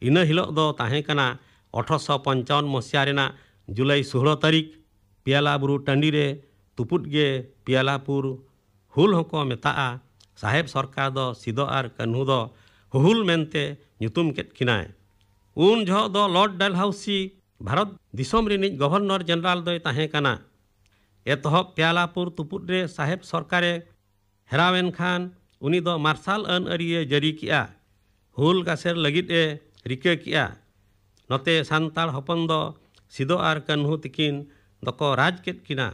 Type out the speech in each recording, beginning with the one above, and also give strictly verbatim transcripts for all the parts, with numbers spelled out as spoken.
ᱤᱱᱟᱹ ᱦᱤᱞᱳᱜ ᱫᱚ ᱛᱟᱦᱮᱸ ᱠᱟᱱᱟ ᱟᱴᱷᱨᱚᱥᱚ ᱯᱚᱧᱪᱟᱣᱚᱱ ᱢᱚᱥᱤᱦᱟ ᱨᱮᱱᱟᱜ ᱡᱩᱞᱟᱭ ᱥᱳᱦᱞᱳ ᱛᱟᱹᱨᱤᱠᱷ᱾ ᱯᱤᱭᱟᱞᱟ ᱵᱩᱨᱩ ᱴᱟᱺᱰᱤ ᱨᱮ ᱛᱩᱯᱩᱫ ᱜᱮ ᱯᱤᱭᱟᱞᱟᱯᱩᱨ ᱦᱩᱞ ᱦᱚᱸᱠᱚ ᱢᱮᱛᱟᱜᱼᱟ᱾ ᱥᱟᱦᱮᱵᱽ ᱥᱚᱨᱠᱟᱨ ᱫᱚ ᱥᱤᱫᱚ ᱟᱨ ᱠᱟᱹᱱᱦᱩ ᱫᱚ ᱦᱩᱞ ᱢᱮᱱᱛᱮ ᱧᱩᱛᱩᱢ ᱠᱮᱫ ᱠᱤᱱᱟᱭ᱾ ᱩᱱ ᱡᱚᱦᱚᱜ ᱫᱚ ᱞᱚᱨᱰ ᱰᱟᱞᱦᱟᱣᱥᱤ ᱵᱷᱟᱨᱚᱛ ᱫᱤᱥᱚᱢ ᱨᱤᱱᱤᱡ ᱜᱚᱵᱷᱚᱨᱱᱚᱨ ᱡᱮᱱᱮᱨᱟᱞ ᱫᱚᱭ ᱛᱟᱦᱮᱸ ᱠᱟᱱᱟ᱾ ᱮᱛᱚᱦᱚᱵ ᱯᱤᱭᱟᱞᱟᱯᱩᱨ ᱛᱩᱯᱩᱫ ᱨᱮ ᱥᱟᱦᱮᱵᱽ ᱥᱚᱨᱠᱟᱨᱮ ᱦᱮᱨᱟᱣᱮᱱ ᱠᱷᱟᱱ ᱩᱱᱤ ᱫᱚ ᱢᱟᱨᱥᱟᱞ ᱟᱹᱱ ᱟᱹᱨᱤᱭᱮ ᱡᱟᱹᱨᱤ ᱠᱮᱜᱼᱟ᱾ ᱦᱩᱞ ᱜᱟᱥᱮᱨ ᱞᱟᱹᱜᱤᱫ ᱮ ᱨᱤᱠᱟᱹ ᱠᱮᱜᱼᱟ᱾ ᱱᱚᱛᱮ ᱥᱟᱱᱛᱟᱲ ᱦᱚᱯᱚᱱ ᱫᱚ ᱥᱤᱫᱚ ᱟᱨ ᱠᱟᱹᱱᱦᱩ ᱛᱤᱠᱤᱱ ᱫᱚᱠᱚ ᱨᱟᱡᱽ ᱠᱮᱫ ᱠᱤᱱᱟ᱾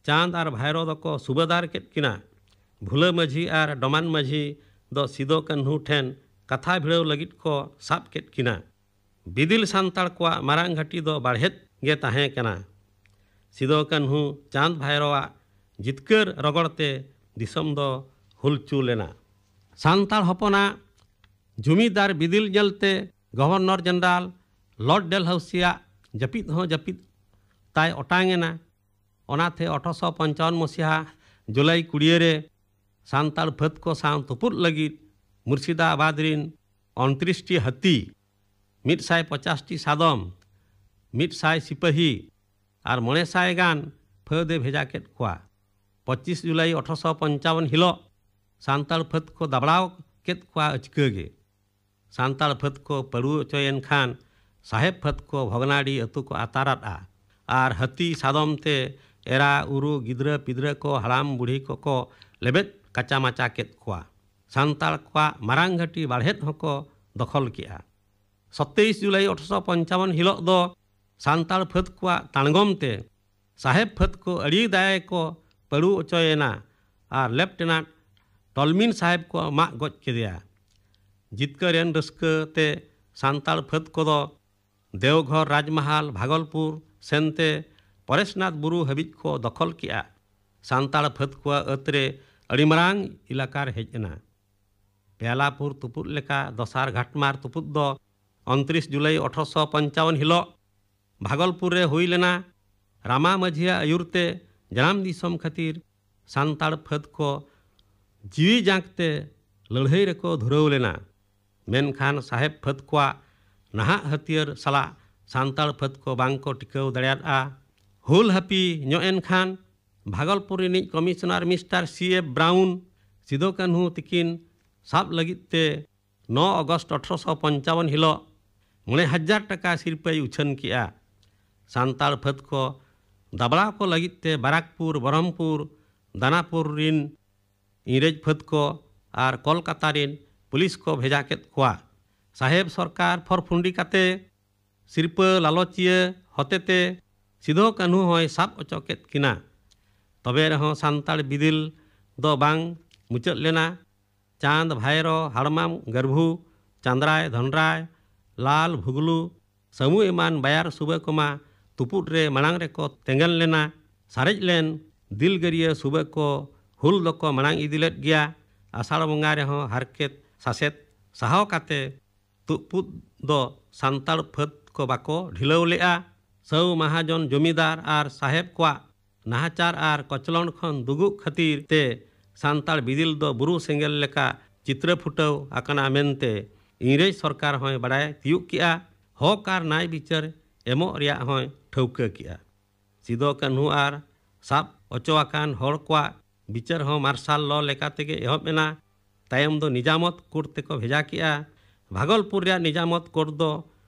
ᱪᱟᱸᱫᱽ ᱟᱨ ᱵᱷᱟᱭᱨᱚ ᱫᱚᱠᱚ ᱥᱩᱵᱟᱹᱫᱟᱨ ᱠᱮᱫ ᱠᱤᱱᱟ᱾ ᱵᱷᱩᱞᱟᱹ ᱢᱟᱹᱡᱷᱤ ᱟᱨ ᱰᱚᱢᱟᱱ ᱢᱟᱹᱡᱷᱤ ᱫᱚ ᱥᱤᱫᱚ ᱠᱟᱹᱱᱦᱩ ᱴᱷᱮᱱ ᱠᱟᱛᱷᱟ ᱵᱷᱤᱲᱟᱹᱣ ᱞᱟᱹᱜᱤᱫ ᱠᱚ ᱥᱟᱵ ᱠᱮᱫ ᱠᱤᱱᱟ᱾ ᱵᱤᱫᱤᱞ ᱥᱟᱱᱛᱟᱲ ᱠᱚᱣᱟᱜ ᱢᱟᱨᱟᱝ ᱜᱷᱟᱹᱴᱤ ᱫᱚ ᱵᱟᱲᱦᱮᱫ ᱜᱮ ᱛᱟᱦᱮᱸ ᱠᱟᱱᱟ᱾ ᱥᱤᱫᱚ ᱠᱟᱹᱱᱦᱩ ᱪᱟᱸᱫᱽ ᱵᱷᱟᱭᱨᱚᱣᱟᱜ ᱡᱤᱛᱠᱟᱹᱨ ᱨᱚᱜᱚᱲ ᱛᱮ ᱫᱤᱥᱚᱢ ᱫᱚ ᱦᱩᱞᱪᱩ ᱞᱮᱱᱟ᱾ ᱥᱟᱱᱛᱟᱲ ᱦᱚᱯᱚᱱᱟᱜ ᱡᱩᱢᱤᱫᱟᱨ ᱵᱤᱫᱤᱞ ᱧᱮᱞᱛᱮ ᱜᱚᱵᱷᱚᱨᱱᱚᱨ ᱡᱮᱱᱮᱨᱟᱞ ᱞᱚᱨᱰ ᱰᱮᱞᱦᱟᱣᱥᱤᱭᱟᱜ ᱡᱟᱹᱯᱤᱫ ᱦᱚᱸ ᱡᱟᱹᱯᱤᱫ ᱛᱟᱭ ᱚᱴᱟᱝ ᱮᱱᱟ᱾ ᱚᱱᱟᱛᱮ ᱟᱴᱷᱨᱚᱥᱚ ᱯᱚᱧᱪᱟᱣᱚᱱ ᱢᱚᱥᱤᱦᱟ ᱡᱩᱞᱟᱭ ᱠᱩᱲᱤᱭᱟᱹ ᱨᱮ ᱥᱟᱱᱛᱟᱲ ᱯᱷᱟᱹᱫᱽ ᱠᱚ ᱥᱟᱶ ᱛᱩᱯᱩᱫ ᱞᱟᱹᱜᱤᱫ ᱢᱩᱨᱥᱤᱫᱟᱵᱟᱫᱽ ᱨᱤᱱ ᱩᱱᱛᱨᱤᱥ ᱴᱤ ᱦᱟᱹᱛᱤ, ᱢᱤᱫ ᱥᱟᱭ ᱯᱚᱪᱟᱥ ᱴᱤ ᱥᱟᱫᱚᱢ, ᱢᱤᱫ ᱥᱟᱭ ᱥᱤᱯᱟᱹᱦᱤ ᱟᱨ ᱢᱚᱬᱮ ᱥᱟᱭ ᱜᱟᱱ ᱯᱷᱟᱹᱫᱽ ᱮ ᱵᱷᱮᱡᱟ ᱠᱮᱫ ᱠᱚᱣᱟ᱾ ᱯᱚᱸᱪᱤᱥ ᱡᱩᱞᱟᱭ ᱟᱴᱷᱨᱚᱥᱚ ᱯᱚᱧᱪᱟᱣᱚᱱ ᱦᱤᱞᱚᱜ ᱥᱟᱱᱛᱟᱲ ᱯᱷᱟᱹᱫᱽ ᱠᱚ ᱫᱟᱵᱲᱟᱣ ᱠᱮᱫ ᱠᱚᱣᱟ ᱟᱹᱪᱠᱟᱹ ᱜᱮ᱾ ᱥᱟᱱᱛᱟᱲ ᱯᱷᱟᱹᱫᱽ ᱠᱚ ᱯᱟᱹᱰᱩ ᱚᱪᱚᱭᱮᱱ ᱠᱷᱟᱱ ᱥᱟᱦᱮᱵᱽ ᱯᱷᱟᱹᱫᱽ ᱠᱚ ᱵᱷᱚᱜᱽᱱᱟᱰᱤ ᱟᱹᱛᱩ ᱠᱚ ᱟᱛᱟᱨᱟᱫᱼᱟ ᱟᱨ ᱦᱟᱹᱛᱤ ᱥᱟᱫᱚᱢ ᱛᱮ ᱮᱨᱟ ᱩᱨᱩ ᱜᱤᱫᱽᱨᱟᱹ ᱯᱤᱫᱽᱨᱟᱹ ᱠᱚ ᱦᱟᱲᱟᱢ ᱵᱩᱲᱦᱤ ᱠᱚᱠᱚ ᱞᱮᱵᱮᱫ ᱠᱟᱪᱟ ᱢᱟᱪᱟ ᱠᱮᱫ ᱠᱚᱣᱟ᱾ ᱥᱟᱱᱛᱟᱲ ᱠᱚᱣᱟᱜ ᱢᱟᱨᱟᱝ ᱜᱷᱟᱹᱴᱤ ᱵᱟᱲᱦᱮᱫ ᱦᱚᱸᱠᱚ ᱫᱚᱠᱷᱚᱞ ᱠᱮᱜᱼᱟ᱾ ᱥᱟᱛᱟᱭᱤᱥ ᱡᱩᱞᱟᱭ ᱟᱴᱷᱨᱚᱥᱚ ᱯᱚᱧᱪᱟᱣᱚᱱ ᱦᱤᱞᱚᱜ ᱫᱚ ᱥᱟᱱᱛᱟᱲ ᱯᱷᱟᱹᱫᱽ ᱠᱚᱣᱟᱜ ᱛᱟᱬᱜᱚᱢ ᱛᱮ ᱥᱟᱦᱮᱵᱽ ᱯᱷᱟᱹᱫᱽ ᱠᱚ ᱟᱹᱰᱤ ᱫᱟᱭᱟ ᱜᱮᱠᱚ ᱯᱟᱹᱲᱩ ᱚᱪᱚᱭᱮᱱᱟ ᱟᱨ ᱞᱮᱯᱴᱮᱱᱟᱱᱴ ᱴᱚᱞᱢᱤᱱ ᱥᱟᱦᱮᱵᱽ ᱠᱚ ᱢᱟᱜ ᱜᱚᱡ ᱠᱮᱫᱮᱭᱟ᱾ ᱡᱤᱛᱠᱟᱹᱨ ᱮᱱ ᱨᱟᱹᱥᱠᱟᱹ ᱛᱮ ᱥᱟᱱᱛᱟᱲ ᱯᱷᱟᱹᱫᱽ ᱠᱚᱫᱚ ᱫᱮᱣᱜᱷᱚᱨ ᱨᱟᱡᱽᱢᱟᱦᱟᱞ ᱵᱷᱟᱜᱚᱞᱯᱩᱨ ᱥᱮᱱᱛᱮ ᱯᱚᱨᱮᱥᱱᱟᱛᱷ ᱵᱩᱨᱩ ᱦᱟᱹᱵᱤᱡ ᱠᱚ ᱫᱚᱠᱷᱚᱞ ᱠᱮᱜᱼᱟ᱾ ᱥᱟᱱᱛᱟᱲ ᱯᱷᱟᱹᱫᱽ ᱠᱚᱣᱟᱜ ᱟᱹᱛ ᱨᱮ ᱟᱹᱰᱤ ᱢᱟᱨᱟᱝ ᱮᱞᱟᱠᱟ ᱨᱮ ᱦᱮᱡ ᱮᱱᱟ᱾ ᱯᱮᱞᱟᱯᱩᱨ ᱛᱩᱯᱩᱫ ᱞᱮᱠᱟ ᱫᱚᱥᱟᱨ ᱜᱷᱟᱴᱢᱟᱨ ᱛᱩᱯᱩᱫ ᱫᱚ ᱩᱱᱛᱨᱤᱥ ᱡᱩᱞᱟᱭ ᱟᱴᱷᱨᱚᱥᱚ ᱯᱚᱧᱪᱟᱣᱚᱱ ᱦᱤᱞᱚᱜ ᱵᱷᱟᱜᱚᱞᱯᱩᱨ ᱨᱮ ᱦᱩᱭ ᱞᱮᱱᱟ᱾ ᱨᱟᱢᱟ ᱢᱟᱹᱡᱷᱤᱭᱟᱜ ᱟᱹᱭᱩᱨ ᱛᱮ ᱡᱟᱱᱟᱢ ᱫᱤᱥᱚᱢ ᱠᱷᱟᱹᱛᱤᱨ ᱥᱟᱱᱛᱟᱲ ᱯᱷᱟᱹᱫᱽ ᱠᱚ ᱡᱤᱣᱤ ᱡᱟᱸᱠ ᱛᱮ ᱞᱟᱹᱲᱦᱟᱹᱭ ᱨᱮᱠᱚ ᱫᱷᱩᱨᱟᱹᱣ ᱞᱮᱱᱟ᱾ ᱢᱮᱱᱠᱷᱟᱱ ᱥᱟᱦᱮᱵᱽ ᱯᱷᱟᱹᱫᱽ ᱠᱚᱣᱟᱜ ᱱᱟᱦᱟᱜ ᱦᱟᱹᱛᱭᱟᱹᱨ ᱥᱟᱞᱟᱜ ᱥᱟᱱᱛᱟᱲ ᱯᱷᱟᱹᱫᱽ ᱠᱚ ᱵᱟᱝ ᱠᱚ ᱴᱤᱠᱟᱹᱣ ᱫᱟᱲᱮᱭᱟᱫᱼᱟ᱾ ᱦᱩᱞ ᱦᱟᱹᱯᱤ ᱧᱚᱜ ᱮᱱ ᱠᱷᱟᱱ ᱵᱷᱟᱜᱚᱞᱯᱩᱨ ᱨᱤᱱᱤᱡ commissioner mister C F brown Sido Kanhu ᱛᱤᱠᱤᱱ ᱥᱟᱵ ᱞᱟᱹᱜᱤᱫ ᱛᱮ ᱱᱚ ᱟᱜᱚᱥᱴ ᱟᱴᱷᱨᱚᱥᱚ ᱯᱚᱧᱪᱟᱵᱚᱱ ᱦᱤᱞᱚᱜ ᱢᱚᱬᱮ ᱦᱟᱡᱟᱨ ᱴᱟᱠᱟ ᱥᱤᱨᱯᱟᱹᱭ ᱩᱪᱷᱟᱹᱱ ᱠᱮᱜᱼᱟ᱾ ᱥᱟᱱᱛᱟᱲ ᱯᱷᱟᱹᱫᱽ ᱠᱚ ᱫᱟᱵᱲᱟᱣ ᱠᱚ ᱞᱟᱹᱜᱤᱫ ᱛᱮ ᱵᱟᱨᱟᱠᱯᱩᱨ, ᱵᱚᱨᱦᱚᱢᱯᱩᱨ, ᱫᱟᱱᱟᱯᱩᱨ ᱨᱤᱱ ᱤᱝᱨᱮᱡᱽ ᱯᱷᱟᱹᱫᱽ ᱠᱚ ᱟᱨ ᱠᱚᱞᱠᱟᱛᱟ ᱨᱤᱱ ᱯᱩᱞᱤᱥ ᱠᱚ ᱵᱷᱮᱡᱟ ᱠᱮᱫ ᱠᱚᱣᱟ᱾ ᱥᱟᱦᱮᱵᱽ ᱥᱚᱨᱠᱟᱨ ᱯᱷᱚᱨᱯᱷᱩᱱᱰᱤ ᱠᱟᱛᱮ ᱥᱤᱨᱯᱟᱹ ᱞᱟᱞᱚᱪᱤᱭᱟᱹ ᱦᱚᱛᱮᱛᱮ ᱥᱤᱫᱚ ᱠᱟᱹᱱᱦᱩ ᱦᱚᱸᱭ ᱥᱟᱵ ᱚᱪᱚ ᱠᱮᱫ ᱠᱤᱱᱟ᱾ ᱛᱚᱵᱮ ᱨᱮᱦᱚᱸ ᱥᱟᱱᱛᱟᱲ ᱵᱤᱫᱤᱞ ᱫᱚ ᱵᱟᱝ ᱢᱩᱪᱟᱹᱫ ᱞᱮᱱᱟ᱾ ᱪᱟᱸᱫᱽ, ᱵᱷᱟᱭᱨᱚ, ᱦᱟᱲᱢᱟᱢ, ᱜᱟᱹᱨᱵᱷᱩ, ᱪᱟᱸᱫᱽᱨᱟᱭ, ᱫᱷᱚᱱᱨᱟᱭ, ᱞᱟᱞ, ᱵᱷᱩᱜᱽᱞᱩ, ᱥᱟᱹᱢᱩ ᱮᱢᱟᱱ ᱵᱟᱭᱟᱨ ᱥᱩᱵᱟᱹ ᱠᱚᱢᱟ ᱛᱩᱯᱩᱫ ᱨᱮ ᱢᱟᱲᱟᱝ ᱨᱮᱠᱚ ᱛᱮᱸᱜᱮᱱ ᱞᱮᱱᱟ᱾ ᱥᱟᱨᱮᱡ ᱞᱮᱱ ᱫᱤᱞᱜᱟᱹᱨᱤᱭᱟᱹ ᱥᱩᱵᱟᱹ ᱠᱚ ᱦᱩᱞ ᱫᱚᱠᱚ ᱢᱟᱲᱟᱝ ᱤᱫᱤ ᱞᱮᱫ ᱜᱮᱭᱟ᱾ ᱟᱥᱟᱲ ᱵᱚᱸᱜᱟ ᱨᱮᱦᱚᱸ ᱦᱟᱨᱠᱮᱛ ᱥᱟᱥᱮᱛ ᱥᱟᱦᱟᱣ ᱠᱟᱛᱮ ᱛᱩᱯᱩᱫ ᱫᱚ ᱥᱟᱱᱛᱟᱲ ᱯᱷᱟᱹᱫᱽ ᱠᱚ ᱵᱟᱠᱚ ᱰᱷᱤᱞᱟᱹᱣ ᱞᱮᱫᱼᱟ᱾ ᱥᱟᱹᱣ ᱢᱟᱦᱟᱡᱚᱱ ᱡᱚᱢᱤᱫᱟᱨ ᱟᱨ ᱥᱟᱦᱮᱵᱽ ᱠᱚᱣᱟᱜ ᱱᱟᱦᱟᱪᱟᱨ ᱟᱨ ᱠᱚᱪᱞᱚᱱ ᱠᱷᱚᱱ ᱫᱩᱜᱩᱜ ᱠᱷᱟᱹᱛᱤᱨ ᱛᱮ ᱥᱟᱱᱛᱟᱲ ᱵᱤᱫᱤᱞ ᱫᱚ ᱵᱩᱨᱩ ᱥᱮᱸᱜᱮᱞ ᱞᱮᱠᱟ ᱪᱤᱛᱨᱟᱹ ᱯᱷᱩᱴᱟᱹᱣ ᱟᱠᱟᱱᱟ ᱢᱮᱱᱛᱮ ᱤᱝᱨᱮᱡᱽ ᱥᱚᱨᱠᱟᱨ ᱦᱚᱸᱭ ᱵᱟᱲᱟᱭ ᱛᱤᱭᱩᱜ ᱠᱮᱜᱼᱟ᱾ ᱦᱚᱠ ᱟᱨ ᱱᱟᱭ ᱵᱤᱪᱟᱹᱨ ᱮᱢᱚᱜ ᱨᱮᱭᱟᱜ ᱦᱚᱸᱭ ᱴᱷᱟᱹᱣᱠᱟᱹ ᱠᱮᱜᱼᱟ᱾ ᱥᱤᱫᱚ ᱠᱟᱹᱱᱦᱩ ᱟᱨ ᱥᱟᱵ ᱚᱪᱚ ᱟᱠᱟᱱ ᱦᱚᱲ ᱠᱚᱣᱟᱜ ᱵᱤᱪᱟᱹᱨ ᱦᱚᱸ ᱢᱟᱨᱥᱟᱞ ᱞᱚ ᱞᱮᱠᱟ ᱛᱮᱜᱮ ᱮᱦᱚᱵ ᱮᱱᱟ᱾ ᱛᱟᱭᱚᱢ ᱫᱚ ᱱᱤᱡᱟᱢᱚᱛ ᱠᱳᱨᱴ ᱛᱮᱠᱚ ᱵᱷᱮᱡᱟ ᱠᱮᱜᱼᱟ᱾ ᱵᱷᱟᱜᱚᱞᱯᱩᱨ ᱨᱮᱭᱟᱜ ᱱᱤᱡᱟᱢᱚᱛ ᱠᱳᱨᱴ ᱫᱚ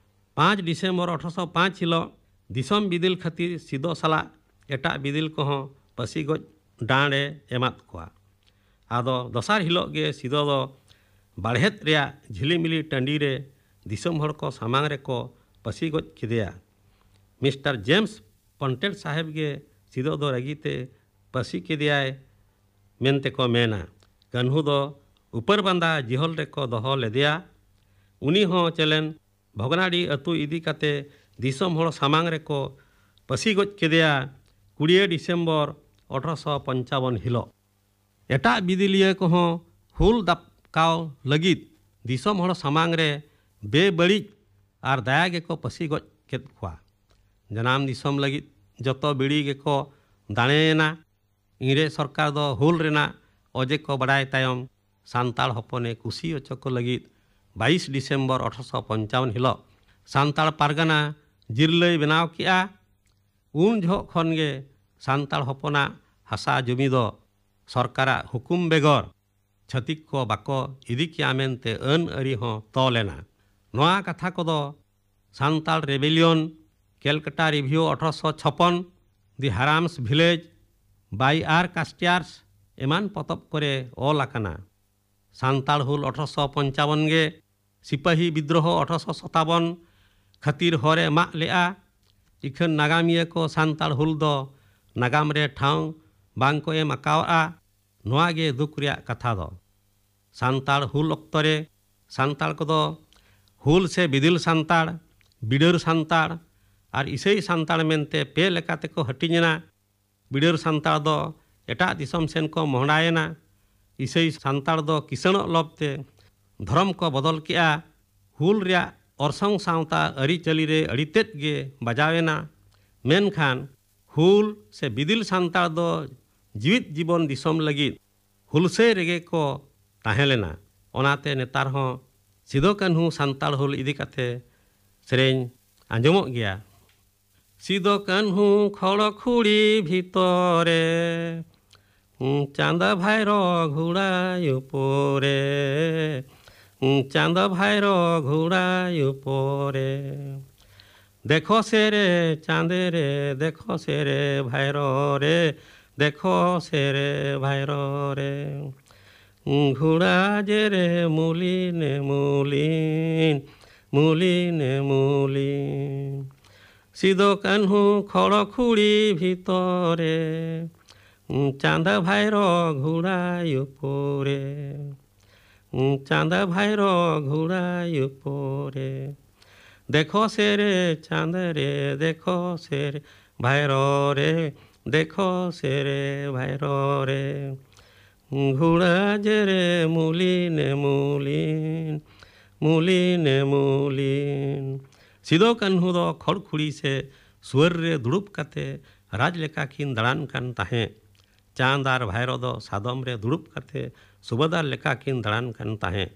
ᱯᱟᱸᱪ ᱰᱤᱥᱮᱢᱵᱚᱨ ᱟᱴᱷᱨᱚᱥᱚ ᱯᱟᱸᱪ ᱦᱤᱞᱚᱜ ᱫᱤᱥᱚᱢ ᱵᱤᱫᱤᱞ ᱠᱷᱟᱹᱛᱤᱨ ᱥᱤᱫᱚ ᱥᱟᱞᱟᱜ ᱮᱴᱟᱜ ᱵᱤᱫᱤᱞ ᱠᱚᱦᱚᱸ ᱯᱟᱹᱥᱤ ᱜᱚᱡ ᱰᱟᱸᱰ ᱮ ᱮᱢᱟᱫ ᱠᱚᱣᱟ᱾ ᱟᱫᱚ ᱫᱚᱥᱟᱨ ᱦᱤᱞᱚᱜ ᱜᱮ ᱥᱤᱫᱚ ᱫᱚ ᱵᱟᱲᱦᱮᱫ ᱨᱮᱭᱟᱜ ᱡᱷᱤᱞᱤᱢᱤᱞᱤ ᱴᱟᱺᱰᱤ ᱨᱮ ᱫᱤᱥᱚᱢ ᱦᱚᱲ ᱠᱚ ᱥᱟᱢᱟᱝ ᱨᱮᱠᱚ ᱯᱟᱹᱥᱤ ᱜᱚᱡ ᱠᱮᱫᱮᱭᱟ᱾ ᱢᱤᱥᱴᱟᱨ ᱡᱮᱢᱥ ᱯᱚᱱᱴᱮᱰ ᱥᱟᱦᱮᱵᱽ ᱜᱮ ᱥᱤᱫᱚ ᱫᱚ ᱨᱟᱹᱜᱤ ᱛᱮ ᱯᱟᱹᱥᱤ ᱠᱮᱫᱮᱭᱟᱭ ᱢᱮᱱᱛᱮ ᱠᱚ ᱢᱮᱱᱟ᱾ ᱠᱟᱹᱱᱦᱩ ᱫᱚ ᱩᱯᱟᱹᱨᱵᱟᱸᱫᱟ ᱡᱤᱦᱚᱞ ᱨᱮᱠᱚ ᱫᱚᱦᱚ ᱞᱮᱫᱮᱭᱟ᱾ ᱩᱱᱤ ᱦᱚᱸ ᱪᱮᱞᱮᱱ ᱵᱷᱚᱜᱽᱱᱟᱰᱤ ᱟᱹᱛᱩ ᱤᱫᱤ ᱠᱟᱛᱮ ᱫᱤᱥᱚᱢ ᱦᱚᱲ ᱥᱟᱢᱟᱝ ᱨᱮᱠᱚ ᱯᱟᱹᱥᱤ ᱜᱚᱡ ᱠᱮᱫᱮᱭᱟ ᱠᱩᱲᱤᱭᱟᱹ ᱰᱤᱥᱮᱢᱵᱚᱨ ᱟᱴᱷᱨᱚᱥᱚ ᱯᱚᱧᱪᱟᱵᱚᱱ ᱦᱤᱞᱚᱜ᱾ ᱮᱴᱟᱜ ᱵᱤᱫᱤᱞᱤᱭᱟᱹ ᱠᱚᱦᱚᱸ ᱦᱩᱞ ᱫᱟᱯᱠᱟᱣ ᱞᱟᱹᱜᱤᱫ ᱫᱤᱥᱚᱢ ᱦᱚᱲ ᱥᱟᱢᱟᱝ ᱨᱮ ᱵᱮᱵᱟᱹᱲᱤᱡ ᱟᱨ ᱫᱟᱭᱟ ᱜᱮᱠᱚ ᱯᱟᱹᱥᱤ ᱜᱚᱡ ᱠᱮᱫ ᱠᱚᱣᱟ᱾ ᱡᱟᱱᱟᱢ ᱫᱤᱥᱚᱢ ᱞᱟᱹᱜᱤᱫ ᱡᱚᱛᱚ ᱵᱤᱲᱤ ᱜᱮᱠᱚ ᱫᱟᱲᱮᱭᱮᱱᱟ᱾ ᱤᱝᱨᱮᱡᱽ ᱥᱚᱨᱠᱟᱨ ᱫᱚ ᱦᱩᱞ ᱨᱮᱱᱟᱜ ᱚᱡᱮ ᱠᱚ ᱵᱟᱰᱟᱭ ᱛᱟᱭᱚᱢ ᱥᱟᱱᱛᱟᱲ ᱦᱚᱯᱚᱱᱮ ᱠᱩᱥᱤ ᱚᱪᱚ ᱠᱚ ᱞᱟᱹᱜᱤᱫ ᱵᱟᱭᱤᱥ ᱰᱤᱥᱮᱢᱵᱚᱨ ᱟᱴᱷᱨᱚᱥᱚ ᱯᱚᱧᱪᱟᱣᱚᱱ ᱦᱤᱞᱳᱜ ᱥᱟᱱᱛᱟᱲ ᱯᱟᱨᱜᱟᱱᱟ ᱡᱤᱨᱞᱟᱹᱭ ᱵᱮᱱᱟᱣ ᱠᱮᱜᱼᱟ᱾ ᱩᱱ ᱡᱚᱦᱚᱜ ᱠᱷᱚᱱ ᱜᱮ ᱥᱟᱱᱛᱟᱲ ᱦᱚᱯᱚᱱᱟᱜ ᱦᱟᱥᱟ ᱡᱩᱢᱤ ᱫᱚ ᱥᱚᱨᱠᱟᱨᱟᱜ ᱦᱩᱠᱩᱢ ᱵᱮᱜᱚᱨ ᱪᱷᱟᱹᱛᱤᱠ ᱠᱚ ᱵᱟᱠᱚ ᱤᱫᱤ ᱠᱮᱭᱟ ᱢᱮᱱᱛᱮ ᱟᱹᱱ ᱟᱹᱨᱤ ᱦᱚᱸ ᱛᱚᱞ ᱮᱱᱟ᱾ ᱱᱚᱣᱟ ᱠᱟᱛᱷᱟ ᱠᱚᱫᱚ ᱥᱟᱱᱛᱟᱲ ᱨᱮᱵᱮᱞᱤᱭᱚᱱ, ᱠᱮᱞᱠᱟᱴᱟ ᱨᱤᱵᱷᱤᱭᱩ ᱟᱴᱷᱨᱚᱥᱚ ᱪᱷᱚᱯᱚᱱ, ᱫᱤ ᱦᱟᱨᱟᱢᱥ ᱵᱷᱤᱞᱮᱡᱽ, ᱵᱟᱭ ᱟᱨ ᱠᱟᱥᱴᱤᱭᱟᱨᱥ ᱮᱢᱟᱱ ᱯᱚᱛᱚᱵ ᱠᱚᱨᱮ ᱚᱞ ᱟᱠᱟᱱᱟ᱾ ᱥᱟᱱᱛᱟᱲ ᱦᱩᱞ ᱟᱴᱷᱨᱚᱥᱚ ᱯᱚᱧᱪᱟᱣᱚᱱ ᱜᱮ ᱥᱤᱯᱟᱹᱦᱤ ᱵᱤᱫᱽᱨᱳᱦᱚ ᱟᱴᱷᱨᱚᱥᱚ ᱥᱟᱛᱟᱣᱚᱱ ᱠᱷᱟᱹᱛᱤᱨ ᱦᱚᱨᱮ ᱢᱟᱜ ᱞᱮᱜᱼᱟ᱾ ᱤᱠᱷᱟᱹᱱ ᱱᱟᱜᱟᱢᱤᱭᱟᱹ ᱠᱚ ᱥᱟᱱᱛᱟᱲ ᱦᱩᱞ ᱫᱚ ᱱᱟᱜᱟᱢ ᱨᱮ ᱴᱷᱟᱶ ᱵᱟᱝ ᱠᱚ ᱮᱢ ᱟᱠᱟᱣᱟᱫᱼᱟ᱾ ᱱᱚᱣᱟ ᱜᱮ ᱫᱩᱠ ᱨᱮᱭᱟᱜ ᱠᱟᱛᱷᱟ ᱫᱚ᱾ ᱥᱟᱱᱛᱟᱲ ᱦᱩᱞ ᱚᱠᱛᱚ ᱨᱮ ᱥᱟᱱᱛᱟᱲ ᱠᱚᱫᱚ ᱦᱩᱞ ᱥᱮ ᱵᱤᱫᱤᱞ ᱥᱟᱱᱛᱟᱲ, ᱵᱤᱰᱟᱹᱨ ᱥᱟᱱᱛᱟᱲ ᱟᱨ ᱤᱥᱟᱹᱭ ᱥᱟᱱᱛᱟᱲ ᱢᱮᱱᱛᱮ ᱯᱮ ᱞᱮᱠᱟ ᱛᱮᱠᱚ ᱦᱟᱹᱴᱤᱧ ᱮᱱᱟ᱾ ᱵᱤᱰᱟᱹᱨ ᱥᱟᱱᱛᱟᱲ ᱫᱚ ᱮᱴᱟᱜ ᱫᱤᱥᱚᱢ ᱥᱮᱱ ᱠᱚ ᱢᱚᱦᱰᱟᱭᱮᱱᱟ᱾ ᱤᱥᱟᱹᱭ ᱥᱟᱱᱛᱟᱲ ᱫᱚ ᱠᱤᱥᱟᱹᱬᱚᱜ ᱞᱚᱵᱽ ᱛᱮ ᱫᱷᱚᱨᱚᱢ ᱠᱚ ᱵᱚᱫᱚᱞ ᱠᱮᱜᱼᱟ᱾ ᱦᱩᱞ ᱨᱮᱭᱟᱜ ᱚᱨᱥᱚᱝ ᱥᱟᱶᱛᱟ ᱟᱹᱨᱤᱪᱟᱹᱞᱤ ᱨᱮ ᱟᱹᱰᱤ ᱛᱮᱫ ᱜᱮ ᱵᱟᱡᱟᱣ ᱮᱱᱟ᱾ ᱢᱮᱱᱠᱷᱟᱱ ᱦᱩᱞ ᱥᱮ ᱵᱤᱫᱤᱞ ᱥᱟᱱᱛᱟᱲ ᱫᱚ ᱡᱤᱣᱤᱫ ᱡᱤᱵᱚᱱ ᱫᱤᱥᱚᱢ ᱞᱟᱹᱜᱤᱫ ᱦᱩᱞᱥᱟᱹᱭ ᱨᱮᱜᱮ ᱠᱚ ᱛᱟᱦᱮᱸ ᱞᱮᱱᱟ᱾ ᱚᱱᱟᱛᱮ ᱱᱮᱛᱟᱨ ᱦᱚᱸ ᱥᱤᱫᱚ ᱠᱟᱹᱱᱦᱩ ᱥᱟᱱᱛᱟᱲ ᱦᱩᱞ ᱤᱫᱤ ᱠᱟᱛᱮ ᱥᱮᱨᱮᱧ ᱟᱸᱡᱚᱢᱚᱜ ᱜᱮᱭᱟ᱾ ᱥᱤᱫᱚ ᱠᱟᱹᱱᱦᱩ ᱠᱷᱚᱲ ᱠᱷᱩᱲᱤ ᱵᱷᱤᱛᱚᱨᱮ, ᱪᱟᱸᱫᱟ ᱵᱷᱟᱭᱨᱚ ᱜᱷᱩᱲᱟᱭ ᱩᱯᱚᱨᱮ, ᱪᱟᱸᱫᱟ ᱵᱷᱟᱭᱨᱚ ᱜᱷᱩᱲᱟᱭ ᱩᱯᱚᱨᱮ᱾ ᱫᱮᱠᱷᱚ ᱥᱮᱨᱮ ᱪᱟᱸᱫᱮ ᱨᱮ, ᱫᱮᱠᱷᱚ ᱥᱮᱨᱮ ᱵᱷᱟᱭᱨᱚ ᱨᱮ, ᱫᱮᱠᱷᱚ ᱥᱮᱨᱮ ᱵᱷᱟᱭᱨᱚ ᱨᱮ᱾ ᱜᱷᱩᱲᱟ ᱡᱮᱨᱮ ᱢᱩᱞᱤᱱᱮ ᱢᱩᱞᱤᱱ, ᱢᱩᱞᱤᱱᱮ ᱢᱩᱞᱤᱱ᱾ ᱥᱤᱫᱚ ᱠᱟᱹᱱᱦᱩ ᱠᱷᱚᱲ ᱠᱷᱩᱲᱤ ᱵᱷᱤᱛᱚᱨᱮ, ᱪᱟᱸᱫᱟ ᱵᱷᱟᱭᱨᱚ ᱜᱷᱩᱲᱟᱭ ᱩᱯᱚᱨᱮ᱾ ᱪᱟᱸᱫᱟ ᱵᱷᱟᱭᱨᱚ ᱜᱷᱩᱲᱟᱭ ᱩᱯᱚᱨᱮ᱾ ᱫᱮᱠᱷᱚ ᱥᱮᱨᱮ ᱪᱟᱸᱫ ᱨᱮ, ᱫᱮᱠᱷᱚ ᱥᱮᱨᱮ ᱵᱷᱟᱭᱨᱚ ᱨᱮ, ᱫᱮᱠᱷᱚ ᱥᱮᱨᱮ ᱵᱷᱟᱭᱨᱚ ᱨᱮ᱾ ᱜᱷᱩᱲᱟ ᱡᱮᱨᱮ ᱢᱩᱞᱤᱱᱮ ᱢᱩᱞᱤᱱ, ᱢᱩᱞᱤᱱᱮ ᱢᱩᱞᱤᱱ᱾ ᱥᱤᱫᱚ ᱠᱟᱹᱱᱦᱩ ᱫᱚ ᱠᱷᱚᱲ ᱠᱷᱩᱲᱤ ᱥᱮ ᱥᱩᱣᱟᱹᱨ ᱨᱮ ᱫᱩᱲᱩᱵ ᱠᱟᱛᱮ ᱨᱟᱡᱽ ᱞᱮᱠᱟ ᱠᱤᱱ ᱫᱟᱬᱟᱱ ᱠᱟᱱ ᱛᱟᱦᱮᱸᱫ᱾ ᱪᱟᱸᱫ ᱟᱨ ᱵᱷᱟᱭᱨᱚ ᱫᱚ ᱥᱟᱫᱚᱢ ᱨᱮ ᱫᱩᱲᱩᱵ ᱠᱟᱛᱮ ᱥᱩᱵᱟᱫᱟᱨ ᱞᱮᱠᱟ ᱠᱤᱱ ᱫᱟᱬᱟᱱ ᱠᱟᱱ ᱛᱟᱦᱮᱸᱫ᱾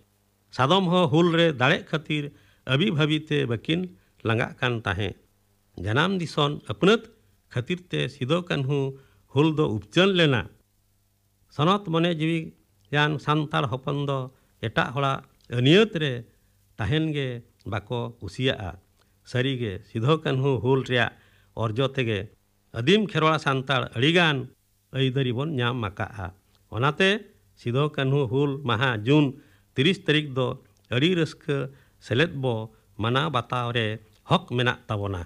ᱥᱟᱫᱚᱢ ᱦᱚᱸ ᱦᱩᱞ ᱨᱮ ᱫᱟᱲᱮᱜ ᱠᱷᱟᱹᱛᱤᱨ ᱟᱹᱵᱤ ᱵᱷᱟᱹᱵᱤ ᱛᱮ ᱵᱟᱹᱠᱤᱱ ᱞᱟᱸᱜᱟᱜ ᱠᱟᱱ ᱛᱟᱦᱮᱸᱫ᱾ ᱡᱟᱱᱟᱢ ᱫᱤᱥᱚᱢ ᱟᱹᱯᱱᱟᱹᱛ ᱠᱷᱟᱹᱛᱤᱨ ᱛᱮ ᱥᱤᱫᱚ ᱠᱟᱹᱱᱦᱩ ᱦᱩᱞ ᱫᱚ ᱩᱯᱪᱟᱹᱱ ᱞᱮᱱᱟ᱾ ᱥᱚᱱᱚᱛ ᱢᱚᱱᱮ ᱡᱤᱣᱤᱭᱟᱱ ᱥᱟᱱᱛᱟᱲ ᱦᱚᱯᱚᱱ ᱫᱚ ᱮᱴᱟᱜ ᱦᱚᱲᱟᱜ ᱟᱹᱱᱤᱭᱟᱹᱛ ᱨᱮ ᱛᱟᱦᱮᱱ ᱜᱮ ᱵᱟᱠᱚ ᱠᱩᱥᱤᱭᱟᱜᱼᱟ᱾ ᱥᱟᱹᱨᱤᱜᱮ ᱥᱤᱫᱚ ᱠᱟᱹᱱᱦᱩ ᱦᱩᱞ ᱨᱮᱭᱟᱜ ᱚᱨᱡᱚ ᱛᱮᱜᱮ ᱟᱹᱫᱤᱢ ᱠᱷᱮᱨᱣᱟᱲ ᱥᱟᱱᱛᱟᱲ ᱟᱹᱰᱤᱜᱟᱱ ᱟᱹᱭᱫᱟᱹᱨᱤ ᱵᱚᱱ ᱧᱟᱢ ᱟᱠᱟᱫᱼᱟ᱾ ᱚᱱᱟᱛᱮ ᱥᱤᱫᱚ ᱠᱟᱹᱱᱦᱩ ᱦᱩᱞ ᱢᱟᱦᱟ ᱡᱩᱱ ᱛᱤᱨᱤᱥ ᱛᱟᱹᱨᱤᱠᱷ ᱫᱚ ᱟᱹᱰᱤ ᱨᱟᱹᱥᱠᱟᱹ ᱥᱮᱞᱮᱫ ᱵᱚ ᱢᱟᱱᱟᱣ ᱵᱟᱛᱟᱣ ᱨᱮ ᱦᱚᱠ ᱢᱮᱱᱟᱜ ᱛᱟᱵᱚᱱᱟ᱾